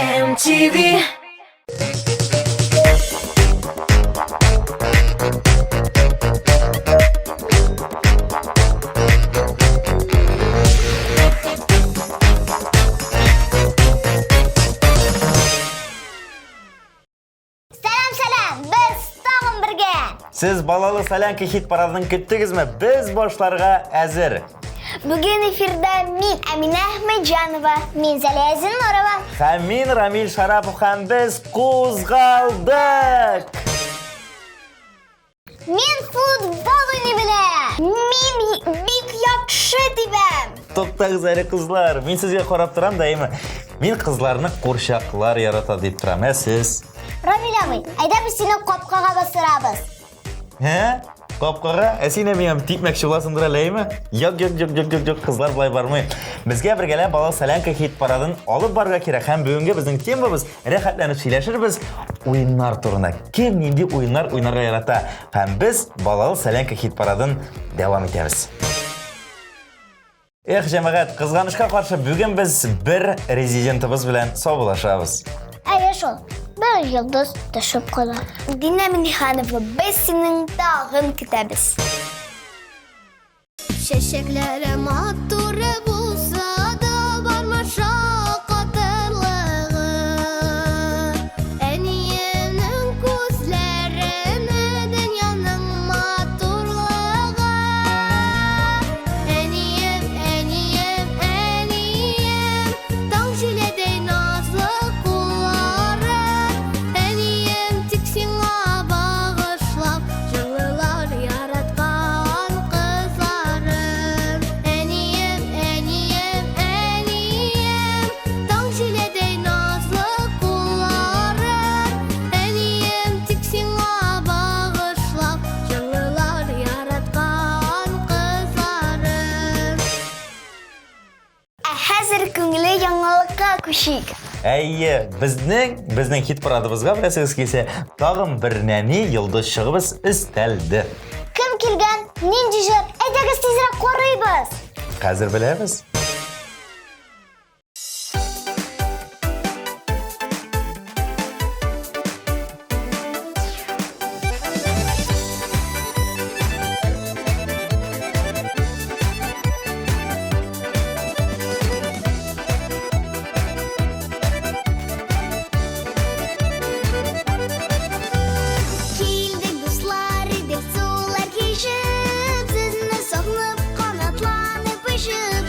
MTV. Сәлам, сәлам! Без тагын бергә! Сез балалы солянка хит парадын көттегезме? Без башларга әзер. Бүген эфирда мин Әминә Әхмәтҗанова, мин Зәлия Зиннурова. Һәм мин Рамил Шарапов һәм без кузгалдык! Мин футбол уйный беләм! Мин бик яхшы тибәм! Туктагыз әле, кызлар. Мин сезгә карап торам да, әйме. Мин кызларны курчаклар ярата дип торам, ә сез? Рамил абый, әйдә без сине капкага бастырабыз. Ә? Капкага? Ә син миңа типмәкче буласыңдыр әле, әйме? Юк, юк, юк, юк, юк, юк, кызлар болай бармый. Безгә бергәләп бала солянка хит парадын алып барырга кирәк. Һәм бүгенге безнең темабыз рәхәтләнеп сөйләшербез уеннар турында. Кем нинди уеннар уйнарга ярата? Һәм без балалы солянка хит парадын дәвам итәбез. Эх, җәмәгать, кызганычка каршы бүген без бер резидентыбыз белән саубуллашабыз. Әйе шул, бер йолдыз төшеп кала. Динә Миннеханова, без синең тагын көтәбез. Чәчәкләре матур булса да бармы шаккатырлыгы. Әниемнең күзләренә дөньяның матурлыгы. Әнием, әнием, әнием, таң җиледәй назлы куллары. Әнием, тик сиңа багышлап, җырлыйлар яраткан кызларым. Әнием, әнием, әнием, таң җиледәй назлы кулларым. Әнием, тик сиңа багышлап, җырлыйлар яраткан кызларым. Ә хәзер күңелле яңалыкка күчик. Әйе, безнең безнең хит парадыбызга беләсегез килсә, тагын бер нәни йолдызчыгыбыз өстәлде. Кем килгән? Нинди җыр? Әйдәгез тизрәк карыйбыз. Хәзер беләбез. Килдек, дуслар, идек сулар кичеп, Сезне сагынып, канатланып очып.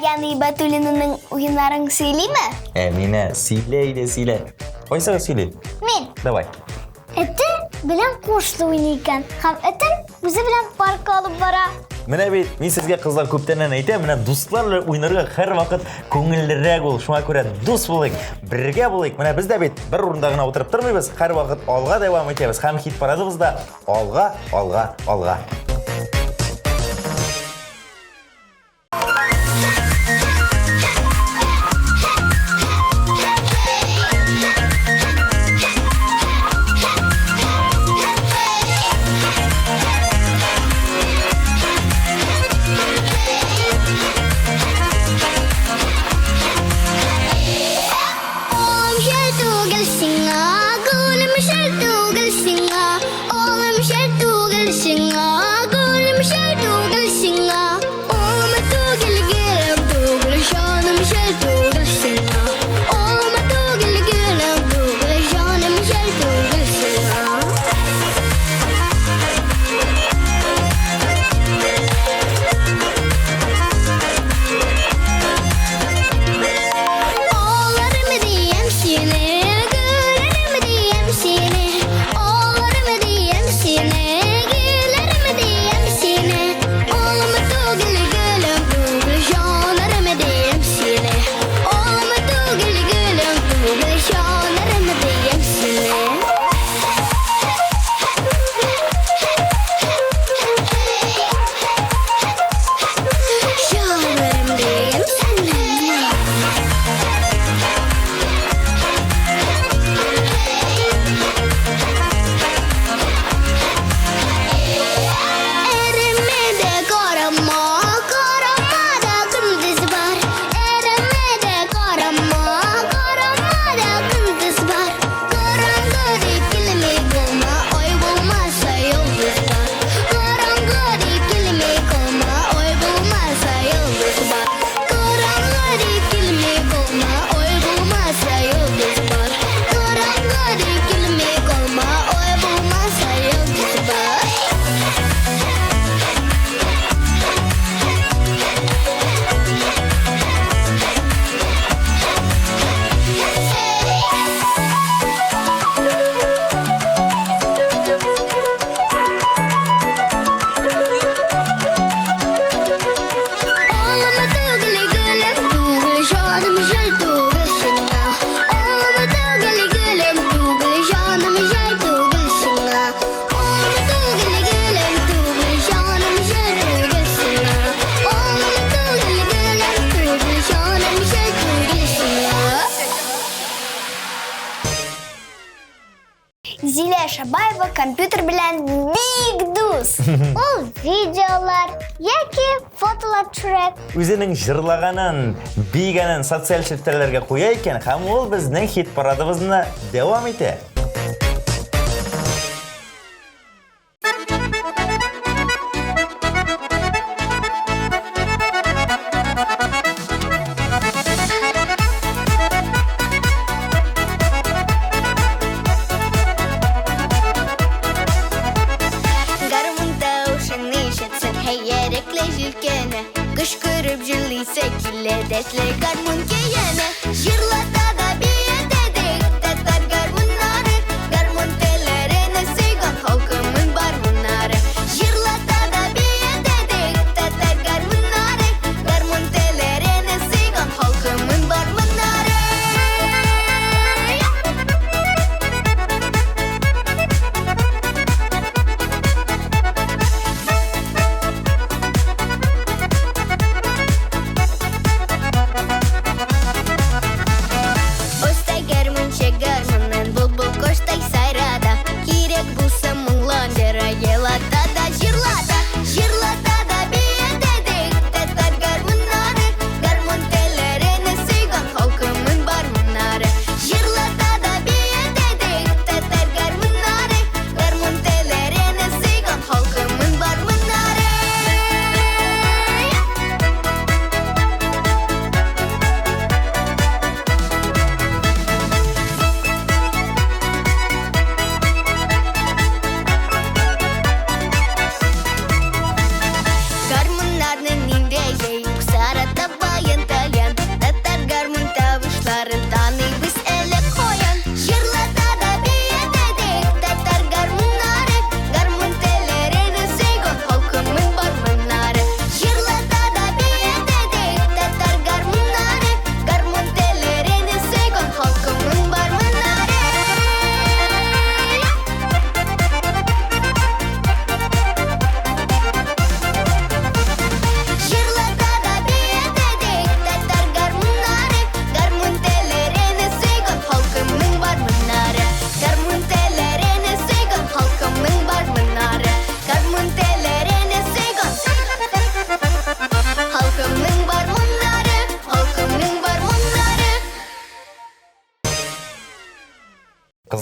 Яна Ибатуллинаның уеннарын сөйлиме? Әминә, сөйлә иде, сөйлә. Кайсыгыз сөйли? Мин. Давай. Эте белән кушлы уйный икән һәм этен үзе белән паркка алып бара. Менә бит, мин сезгә кызлар күптәннән әйтәм, менә дуслар белән уйнарга һәрвакыт күңеллерәк ул. Шуңа күрә дус булыйк, бергә булыйк. Менә без дә бит бер урында гына утырып тормыйбыз, һәрвакыт алга дәвам итәбез һәм хит парадыбыз да алга, алга, алга. Улым шәл түгел сиңа, гөлем шәл түгел сиңа. Улым шәл түгел сиңа, гөлем шәл түгел сиңа. Улым түгел, гөлем түгел, җаным шәл түгел сиңа. Улым түгел, гөлем түгел, җаным шәл түгел сиңа. Ağlarım diyem seni, gülerim diyem seni. Ağlarım diyem seni, gülerim diyem seni. Oğlum tugil gülüm tugil, canarım diyem seni. Oğlum tugil gülüm tugil, canarım diyem seni. Canarım diyem seni. Erime de karama, karama da kındız var. Erime de karama, karama da kındız var. Karangı dikilmi bulma, oy bulmazsa yıldız var. Karangı dikilmi bulma, oy bulmazsa yıldız var. Karangı dikilmi bulma, oy bulmazsa yıldız var. Karangı dikilmi bulma, oy bulmazsa yıldız var. Oğlum tugil gülüm tugil janım jel tugil sina. Oğlum tugil gülüm tugil janım jel tugil sina. Oğlum tugil gülüm tugil janım jel tugil sina. Oğlum tugil gülüm tugil janım jel tugil sina. Зилә Шабаева компьютер белән бик дус. Ул видеолар яки фотолар төшерә. Үзенең җырлаганын, биегәнен социаль челтәрләргә куя икән һәм ул безнең хит парадыбызны дәвам итә. Гармун тавышын ишетсен һәйәрекле җилкәне. Кычкырып җырлыйсы килә дәртле гармун көенә. Җырлата да биетә дә татар гармуннары. Гармун телләрен сөйгән халкымның бармуннары. Җырлата да биетә дә татар гармуннары. Гармун телләрен сөйгән халкымның бармуннары.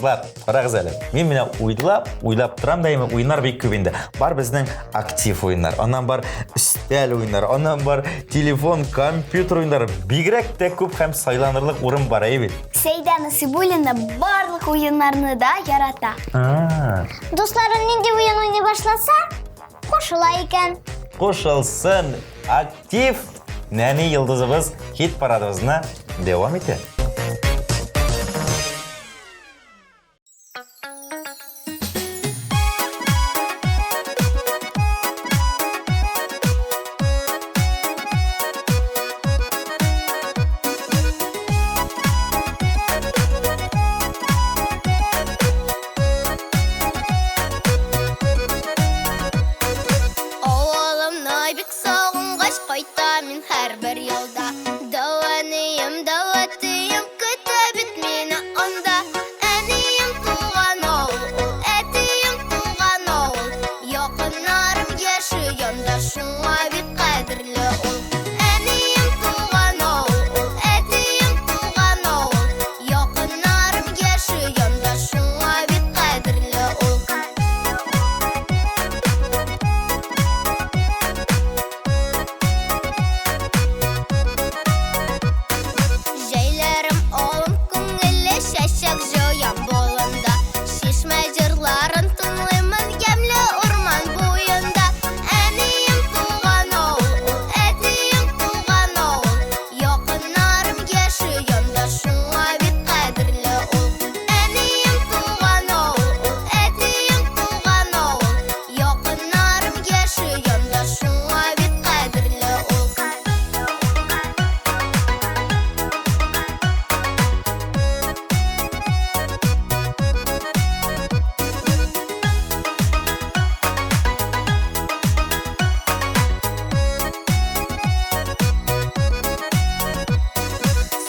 Кызлар, карагыз әле. Мин менә уйлап, уйлап торам да, уеннар бик күп инде. Бар безнең актив уеннар, аннан бар өстәл уеннары, аннан бар телефон, компьютер уеннары. Бигрәк тә күп һәм сайланырлык урын бар, әйе бит? Сәйдә Насыйбуллина барлык уеннарны да ярата. Дусларын нинди уен уйный башласа, кушыла икән. Кушылсын! Актив нәни йолдызыбыз хит парадыбызны дәвам итә. Авылымны бик сагынгач кайтам мин һәрбер ялда. Дәү әнием, дәү әтием көтә бит мине анда. Әнием туган авыл ул, әтием туган авыл. Якыннарым яши янда, шуңа бик кадерле ул. Әнием туган авыл ул, әтием туган авыл. Якыннарым яши янда, шуңа бик кадерле ул. Җәйләрем алым күңелле чәчәк җыям болында. Чишмә җырларын тыңлыймын ямьле урман буенда. Әнием туган авыл ул, әтием туган авыл. Якыннарым яши янда, шуңа бик кадерле ул. Әнием туган авыл ул, әтием туган авыл. Якыннарым яши янда, шуңа бик кадерле ул.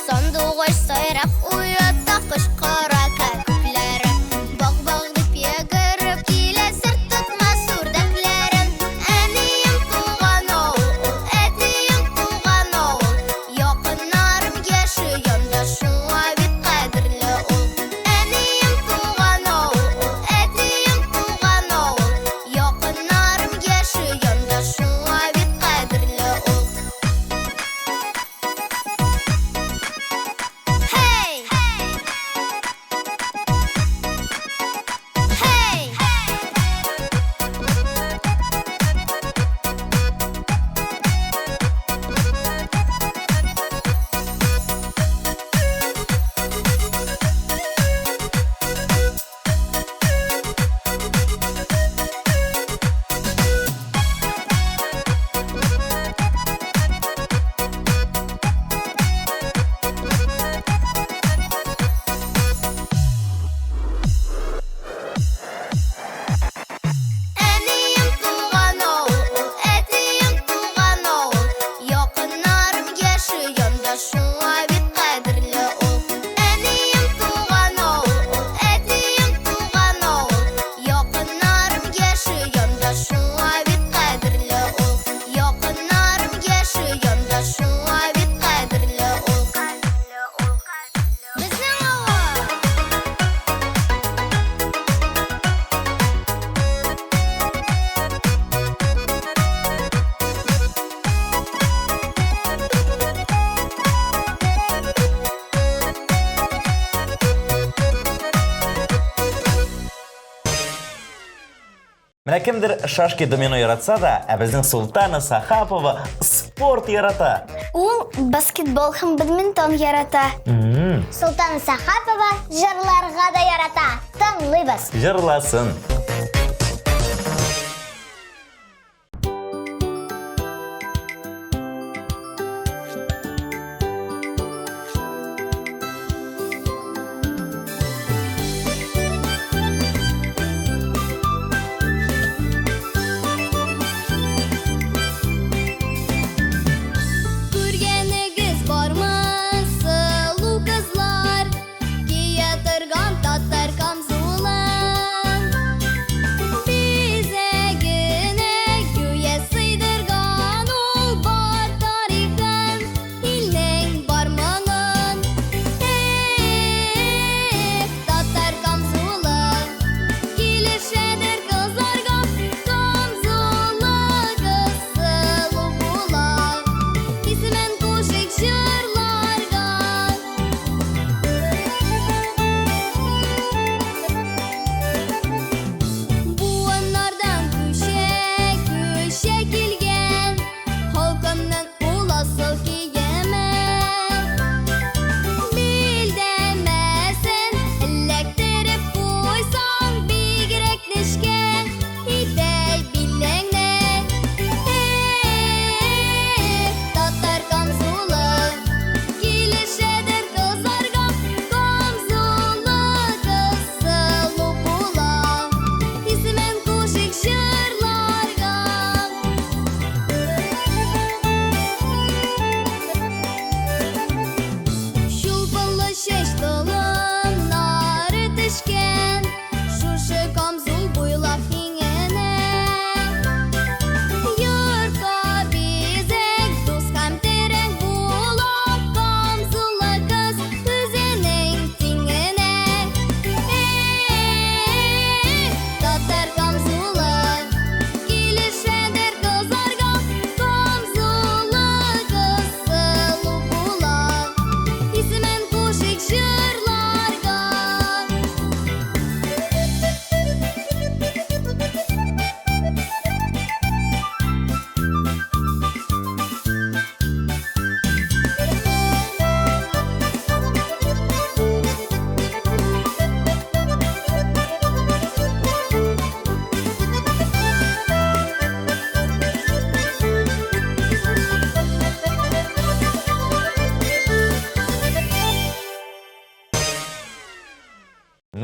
Сандугач сайрап уята кычкыра кәкүкләре. Бак-бак дип йөгереп килә сер тотмас үрдәкләрен. Әнием туган авыл ул, әтием туган авыл. Якыннарым яши янда, шуңа бик кадерле ул. Әнием туган авыл ул, әтием туган авыл. Якыннарым яши янда, шуңа бик кадерле ул. Hey! Hey! Әнием туган авыл ул, әтием туган авыл. Якыннарым яши янда, шуңа бик кадерле ул. Әнием туган авыл ул, әтием туган авыл. Якыннарым яши янда, шуңа бик кадерле ул. Якыннарым яши янда, шуңа бик кадерле ул. Безнең авыл! Менә кемдер шашки домино яратса да, ә безнең Султана Сахапова спорт ярата. Ул баскетбол һәм бадминтон ярата. Султана Сахапова җырларга да ярата. Тыңлыйбыз. Җырласын. Күргәнегез бармы, сылу кызлар, кия торган татар камзулын?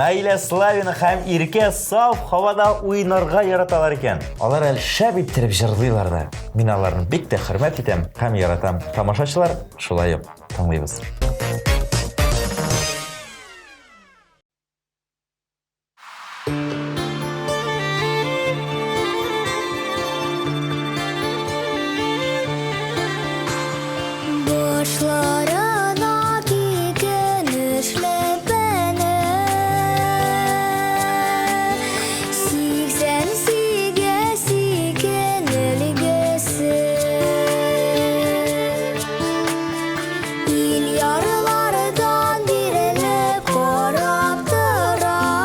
Наилә Славина һәм Иркә саф һавада уйнарга яраталар икән. Алар әле шәп иттереп җырлыйлар да. Мин аларны бик тә хөрмәт итәм һәм яратам. Тамашачылар шулай ук тыңлыйбыз. Башларына кигән эшләпәне, 88 икән өлгесе. Ил ярлардан бирелеп карап торам.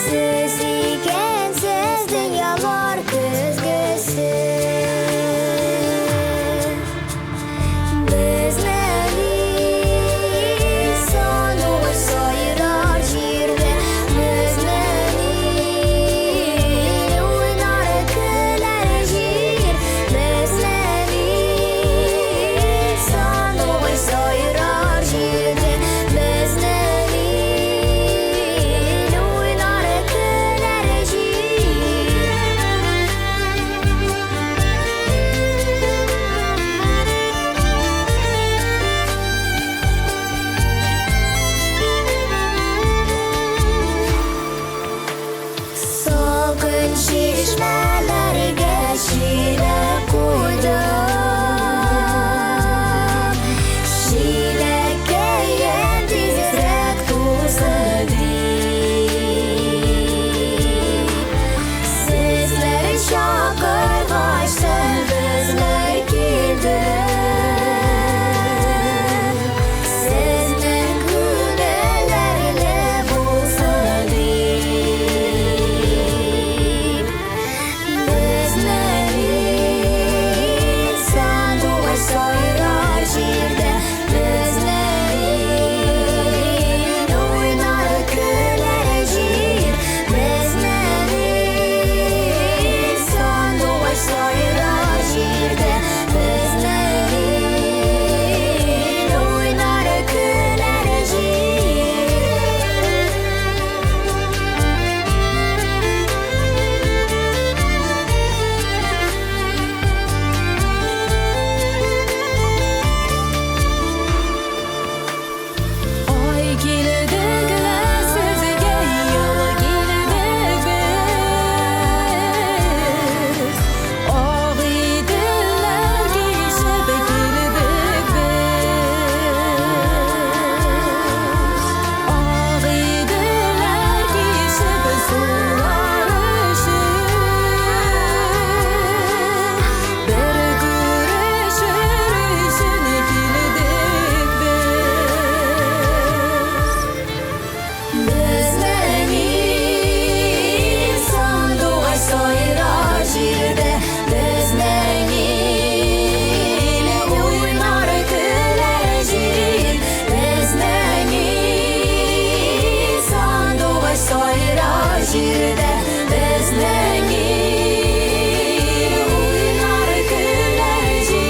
Сез икәнсез дөньялар көзгесе. Безнең ил сандугач сайрар җирдә, безнең ил уйнар көләр җир, безнең ил сандугач сайрар җирдә, безнең ил уйнар көләр җир. Салкын чишмәләргә чиләк куйдым. Чиләккәем тизрәк тулсын дип. Сезләр чакыргачтын безләр килдек. Сезнең күңелләрле булсын дип. Безнең ил сандугач сайрар җирдә, безнең ил уйнар көләр җир, безнең ил сандугач сайрар җирдә, безнең ил уйнар көләр җир. Ай килдек лә сезгә, ел килдек без. Агыйделләр кичеп килдек без. Агыйделләр кичеп сулар өчен бер күрешер өчен килдек без. Безнең ил сандугач сайрар җирдә, безнең ил уйнар көләр җир, безнең ил сандугач сайрар җирдә, безнең ил уйнар көләр җир.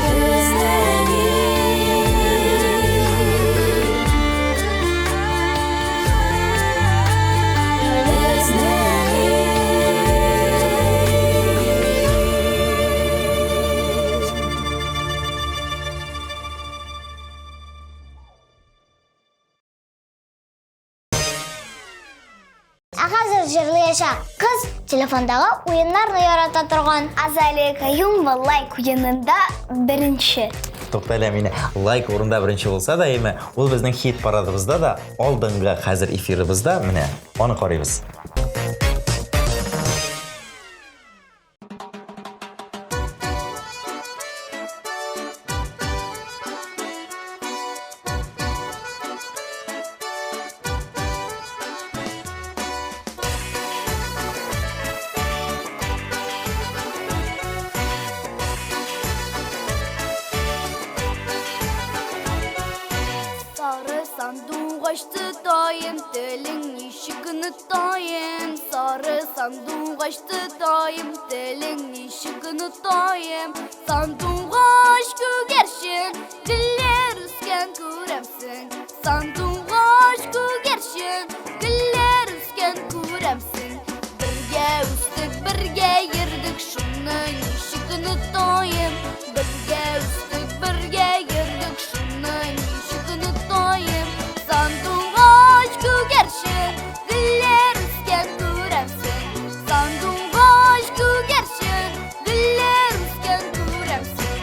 Безнең ил, безнең ил. Ә хәзер җырлыячак кыз телефондагы уеннарны ярата торган Азалия Каюмова лайк уенында беренче. Тукта әле, Әминә, лайк урында беренче булса да, әйме, ул безнең хит парадыбызда да алдынгы хәзер эфирыбызда, менә аны карыйбыз. Сары сандугач тота тотаем, телең ничек онытаем? Сары сандугач тотаем, телең ничек онытаем? Сандугач күгәрчен, гөлләр үскән күрәмсең. Сандугач күгәрчен, гөлләр үскән күрәмсең. Бергә үстек, бергә йөрдек, шуны ничек онытаем? Бергә үстек, бергә йөрдек, шуны ничек онытаем? Сандугач күгәрчен, гөлләр үскән күрәмсең. Сандугач күгәрчен, гөлләр үскән күрәмсең.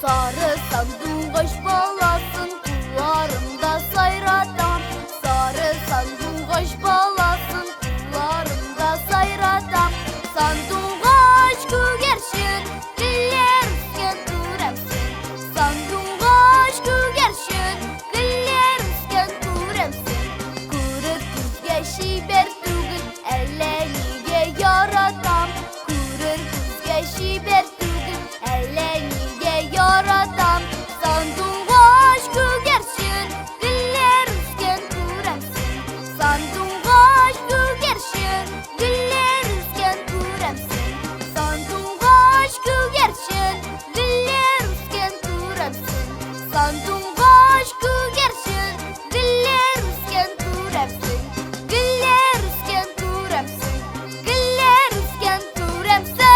Сары сандугач баласын кулларымда сайратам. Сары сандугач баласын кулларымда сайратам. Сандугач күгәрчен, гөлләр үскән күрәмсең. Сандугач күгәрчен, гөлләр үскән күрәмсең. Күрер күзгә чибәр түгел, әллә нигә яратам. Күрер күзгә чибәр түгел, әллә нигә яратам. Сандугач күгәрчен, гөлләр үскән күрәмсең. Сандугач күгәрчен, гөлләр үскән күрәмсең. Сандугач күгәрчен, гөлләр үскән күрәмсең. Сандугач күгәрчен, гөлләр үскән күрәмсең. Гөлләр үскән күрәмсең. Гөлләр үскән күрәмсең.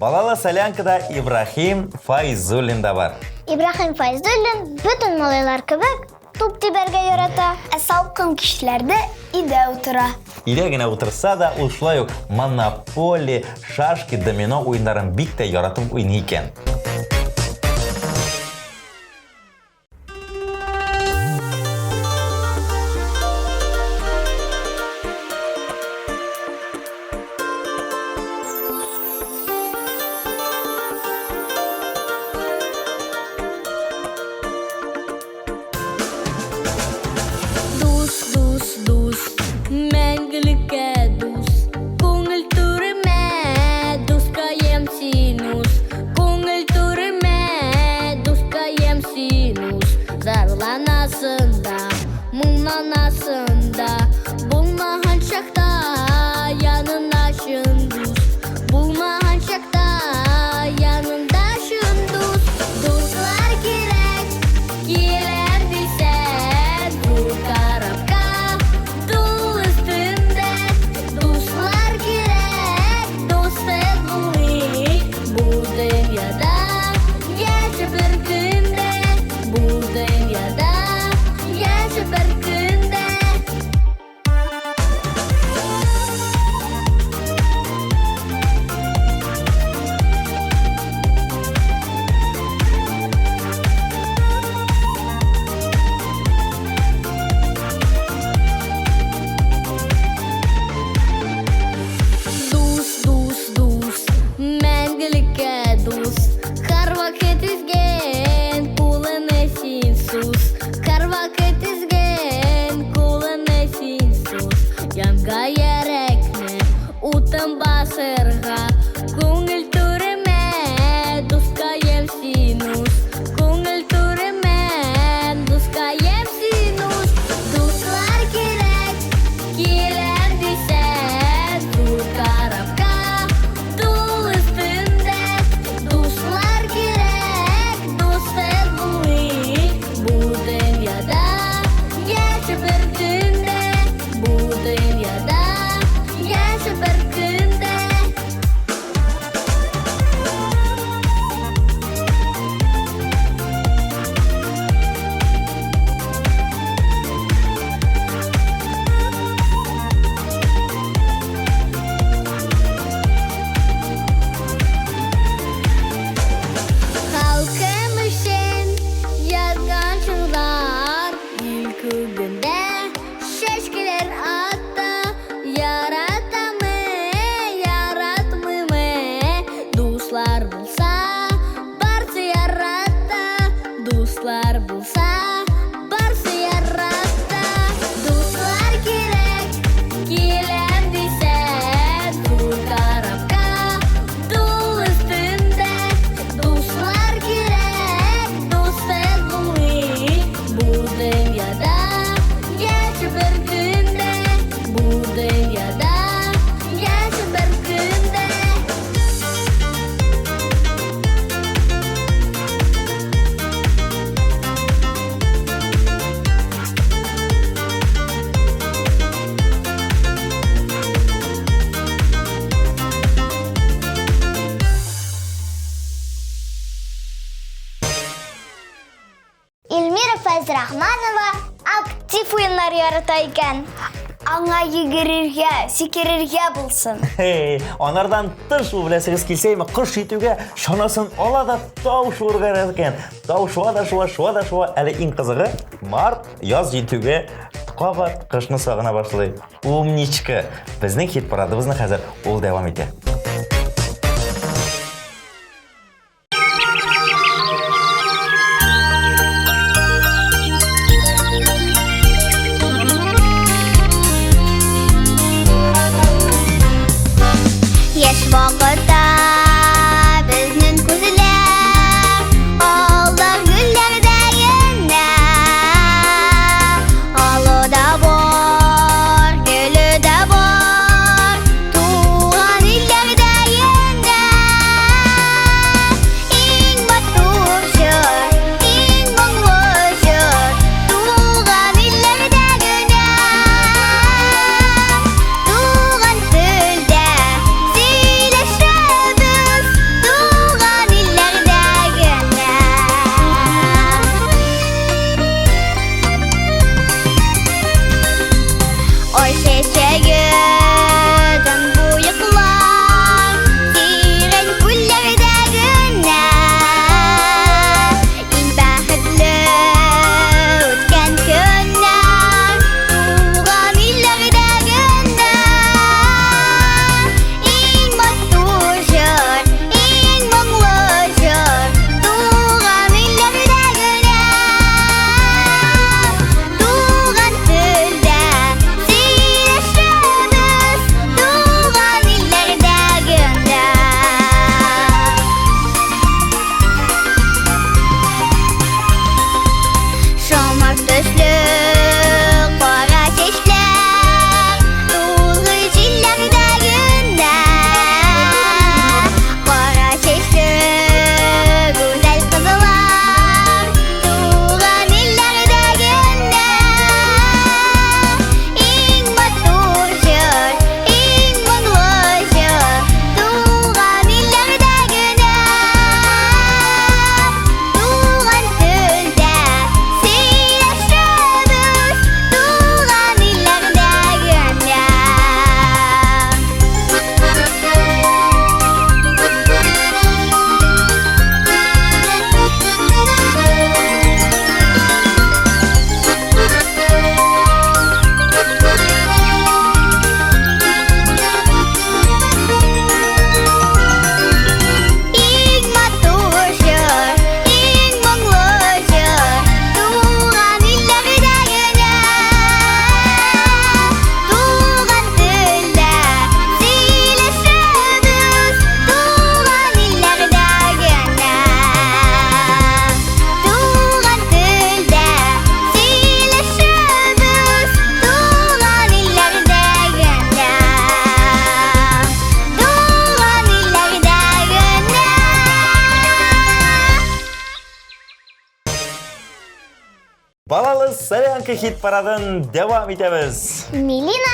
Балалы солянкада Ибраһим Файзуллин да бар. Ибраһим Файзуллин бөтен малайлар кебек туп тибәргә ярата. Ә салкын кичләрдә өйдә утыра. Өйдә генә утырса да, ул шулай ук Монополи, шашки, домино уеннарын бик тә яратып уйный икән. Дус, дус, дус, мәңгелеккә дус. Күңел түремә, дускаем син уз. Күңел түремә, дускаем син уз. Зарланасың да, моңланасың да. Булмаган чакта янында чын дус. Булмаган чакта янында чын дус. Дуслар кирәк, киләм дисәң, бу корабка тул өстендә. Дуслар кирәк, дусың булыйк бу дөньяда. Яшә бер көндә, бу дөньяда. Яшә бер көндә. уеннар ярата икән. Аңа йөгерергә, сикерергә булсын. Хей, анардан тыш ул беләсегез килсәйме, кыш җитүгә чанасын ала да тау шуырга ярата икән. Тау шуа да шуа, шуа да шуа. Әле иң кызыгы, март, яз җитүгә кабат кышны сагына башлый. Умничка! Безнең хит парадыбызны хәзер ул дәвам итә. Яшь вакытта безнең күзләр алар гөлләрдә генә. Алы да бар, гөле дә бар, туган илләрдә генә. Иң матур җыр, иң моңлы җыр, туган илләрдә генә. Туган телдә сөйләшәбез, туган илләрдә генә. Ай чәчәге төнбоеклар тирән күлләрдә генә. Иң бәхетле үткән көннәр туган илләрдә генә. Иң матур җыр, иң моңлы җыр туган илләрдә генә. Туган телдә сөйләшәбез, туган илләрдә генә. Шомырт төсле кара чәчләр тулы җилләрдә генә. Кара чәчле гүзәл кызлар туган илләрдә генә. Иң матур җыр, иң моңлы җыр туган илләрдә генә. Туган телдә сөйләшәбез, туган илләрдә генә. Иң матур җыр, иң моңлы җыр туган илләрдә генә. Туган телдә сөйләшәбез, туган илләрдә генә. Туган телдә сөйләшәбез, туган илләрдә генә. Туган илләрдә генә. Балалы солянка хит парадын дәвам итәбез. Милина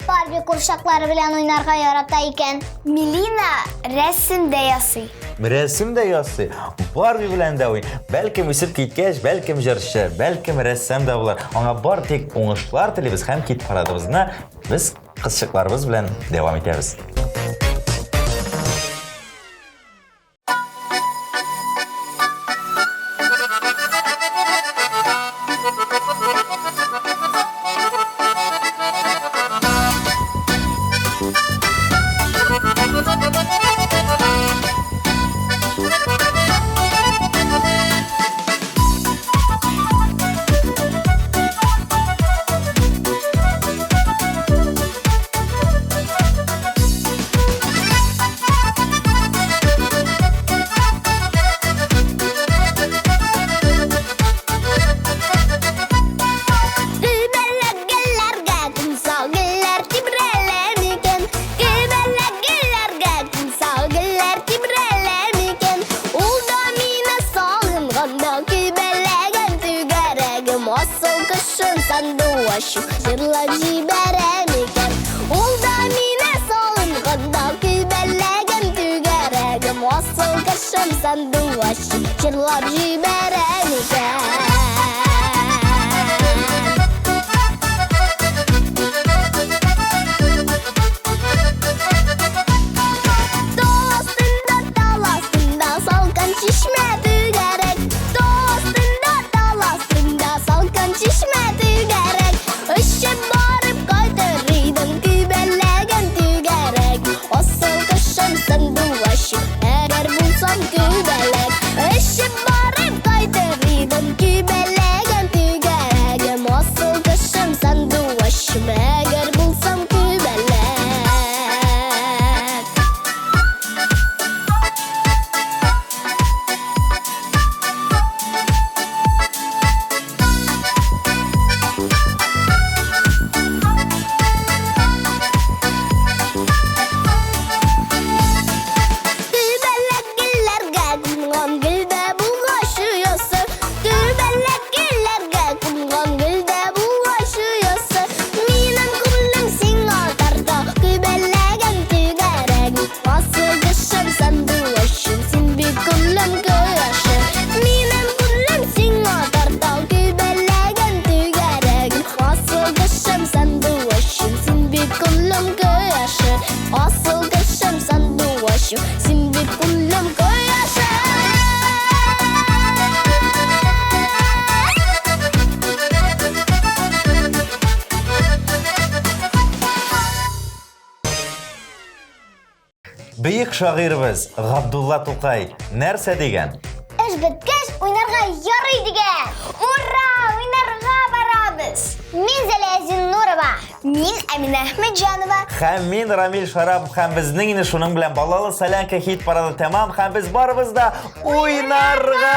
Барби курчаклары белән уйнарга ярата икән. Милина рәсем дә ясый. Рәсем дә ясый, Барби белән дә уйный. Бәлкем үсеп киткәч, бәлкем җырчы, бәлкем рәссам да булыр. Аңа бар тик уңышлар телибез һәм хит парадыбызны без кызчыкларыбыз белән дәвам итәбез. Гөлбәләк гөлләргә кумсал гөлләр тибрәлә микән? Гөлбәләк гөлләргә кумсал гөлләр тибрәлә микән? Ул да мине сагынганда күбәләгем түгәрәгем асыл кошым сандугачым җырлап җибәрә микән? Ул да мине сагынганда күбәләгем түгәрәгем асыл кошым сандугачым җырлап җибәрә микән? кояшым, син бит күңелем кояшы. Бөек шагыйребез Габдулла Тукай нәрсә дигән? Эш беткәч, уйнарга ярый дигән. Ура! Уйнарга барабыз! Мин Зәлия Зиннурова. Мин Әминә Әхмәтҗанова. Һәм мин Рамил Шарапов һәм безнең инде шуның белән балалы солянка хит парады тәмам һәм без барыбыз да уйнарга!